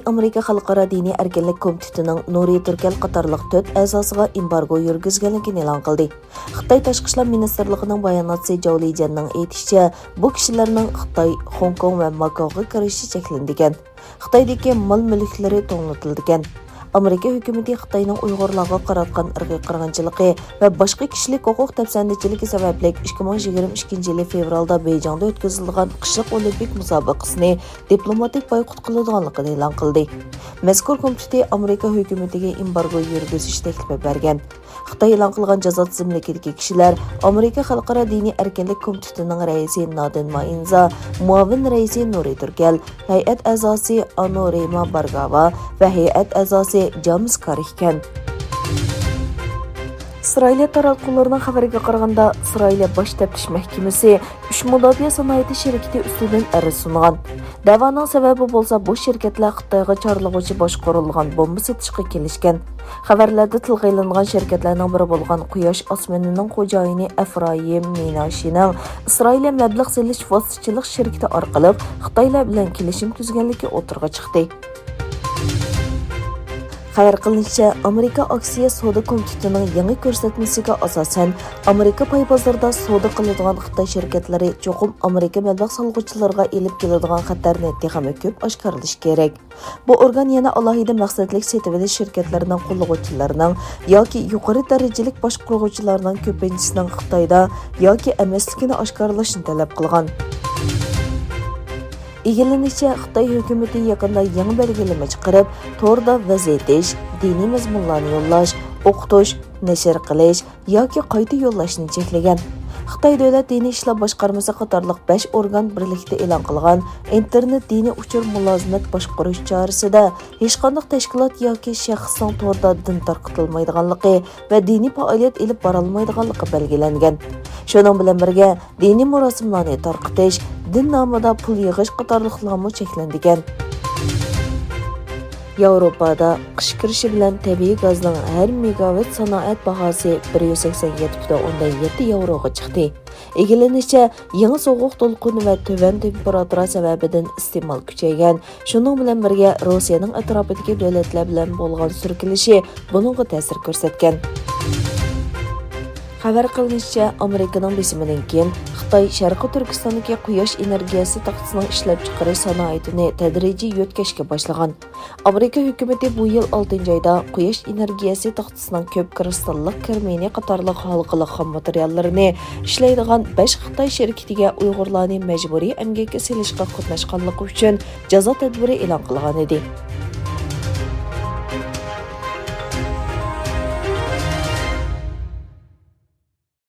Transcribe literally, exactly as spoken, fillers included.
ئامېرىكا خەلقئارا دىنىي ئەركىنلىك كومىتېتىنىڭ نۇرى تۈركەل قاتارلىق تۆت ئەزاسىغا ئېمبارگو يۈرگۈزگەنلىكىنى ئېلان قىلدى. خىتاي تاشقى ئىشلار مىنىستىرلىقىنىڭ باياناتچىسى جاۋ لىجيەننىڭ ئېيتىشىچە، بۇ كىشىلەرنىڭ خىتاي، خوڭكوڭ ۋە ماكاوغا كىرىشى چەكلىنىدىكەن. خىتايدىكى مال مۈلۈكلىرى توڭلىتىلىدىكەن. ئامېرىكا ھۆكۈمىتى خىتاينىڭ ئۇيغۇرلارغا قاراتقان ئىرقىي قىرغىنچىلىقى ۋە باشقا كىشىلىك ھوقۇق دەپسەندىچىلىكى سەۋەبلىك ئىككى مىڭ يىگىرمە ئىككىنچى يىلى فېۋرالدا بېيجىڭدا ئۆتكۈزۈلىدىغان قىشلىق ئولىمپىك مۇسابىقىسىنى دىپلوماتىك بايقۇت قىلىدىغانلىقىنى ئېلان قىلدى. مەزكۇر كومىتېتى ئامېرىكا ھۆكۈمىتىگە ئېمبارگو يۈرگۈزۈش تەكلىپى بەرگەن. خىتاي ئېلان قىلغان جازا تىزىملىكىدىكى كىشىلەر ئامېرىكا خەلقئارا دىنىي ئەركىنلىك كومىتېتىنىڭ رەئىسى نادىن مائىنزا، مۇئاۋىن رەئىسى نۇرى تۈركەل، ھەيئەت ئەزاسى ئانورېما بارگاۋا ۋە ھەيئەت ئەزاسى جامىس كار ئىكەن. ئىسرائىلىيە تاراتقۇلىرىنىڭ خەۋىرىگە قارىغاندا، ئىسرائىلىيە باش تەپتىش مەھكىمىسى ئۈچ مۇداپىئە سانائىتى شىركىتى ئۈستىدىن ئەرز سۇنغان. دەۋانىڭ سەۋەبى بولسا بۇ شىركەتلەر خىتايغا چارلىغۇچى باشقۇرۇلغان بومبا سېتىشقا كېلىشكەن. خەۋەرلەردە تىلغا ئېلىنغان شىركەتلەرنىڭ بىرى بولغان قۇياش ئاسمىنىنىڭ خوجايىنى ئەفرايىم مىناشىنىڭ ئىسرائىلىيە مەبلەغ سېلىش ۋاسىتىچىلىق شىركىتى ئارقىلىق خىتايلار بىلەن كېلىشىم تۈزگەنلىكى ئوتتۇرىغا چىقتى. خەۋەر قىلىنىشىچە، ئامېرىكا ئاكسىيە سودا كومىتېتىنىڭ يېڭى كۆرسەتمىسىگە ئاساسەن، ئامېرىكا پاي بازىرىدا سودا قىلىدىغان خىتاي شىركەتلىرى چوقۇم ئامېرىكا مەبلەغ سالغۇچىلىرىغا ئېلىپ كېلىدىغان خەتەرنى تېخىمۇ كۆپ ئاشكارىلىشى كېرەك. بۇ ئورگان يەنە ئالاھىدە مەقسەتلىك سېتىۋېلىش شىركەتلىرىنىڭ قوللىغۇچىلىرىنىڭ ياكى يۇقىرى دەرىجىلىك باشقۇرغۇچىلارنىڭ كۆپىنچىسىنىڭ خىتايدا ياكى ئەمەسلىكىنى ئاشكارىلاشنى تەلەپ قىلغان. ئىگىلىنىشىچە، خىتاي ھۆكۈمىتى يېقىندا يېڭى بەلگىلىمە چىقىرىپ، توردا ۋەز ئېيتىش، دىنىي مەزمۇنلارنى يوللاش، ئوقۇتۇش، نەشر قىلىش ياكى قايتا يوللاشنى چەكلىگەن. خىتاي دۆلەت دىنىي ئىشلار باشقارمىسى قاتارلىق بەش ئورگان بىرلىكتە ئېلان قىلغان ئىنتېرنېت دىنىي ئۇچۇر مۇلازىمەت باشقۇرۇش چارىسىدە ھېچقانداق تەشكىلات ياكى شەخسنىڭ توردا دىن تارقىتىلمايدىغانلىقى ۋە دىنىي پائالىيەت ئېلىپ بارالمايدىغانلىقى بەلگىلەنگەن. شۇنىڭ بىلەن بىرگە، دىنىي مۇراسىملارنى تارقىتىش، دىن نامىدا پۇل يىغىش قاتارلىقلارمۇ چەكلىنىدىكەن. ياۋروپادا قىش كىرىشى بىلەن تەبىئىي گازنىڭ ھەر مېگاۋات سانائەت باھاسى بىر يۈز سەكسەن يەتتە پۈتۈن ئوندىن يەتتە ياۋروغا چىقتى. ئىگىلىنىشىچە، يېڭى سوغۇق دولقۇن ۋە تۆۋەن تېمپېراتۇرا سەۋەبىدىن ئىستېمال كۈچەيگەن. شۇنىڭ بىلەن بىرگە، روسىيەنىڭ ئەتراپىدىكى دۆلەتلەر بىلەن بولغان سۈركىلىشى بۇنىڭغا تەسىر كۆرسەتكەن. خەۋەر قىلىنىشىچە، ئامېرىكىنىڭ بېسىمىدىن كېيىن خىتاي شەرقىي تۈركىستاندىكى قۇياش ئېنېرگىيەسى تاختىسىنىڭ ئىشلەپچىقىرىش سانائىتىنى تەدرىجىي يۆتكەشكە باشلىغان. ئامېرىكا ھۆكۈمىتى بۇ يىل ئالتىنچى ئايدا قۇياش ئېنېرگىيەسى تاختىسىنىڭ كۆپ كىرىستاللىق كىرمىنى قاتارلىق ھالقىلىق خام ماتېرىياللىرىنى ئىشلەيدىغان بەش خىتاي شىركىتىگە ئۇيغۇرلارنى مەجبۇرىي ئەمگەككە سېلىشقا قاتناشقانلىقى ئۈچۈن جازا تەدبىرى ئېلان قىلغانىدى.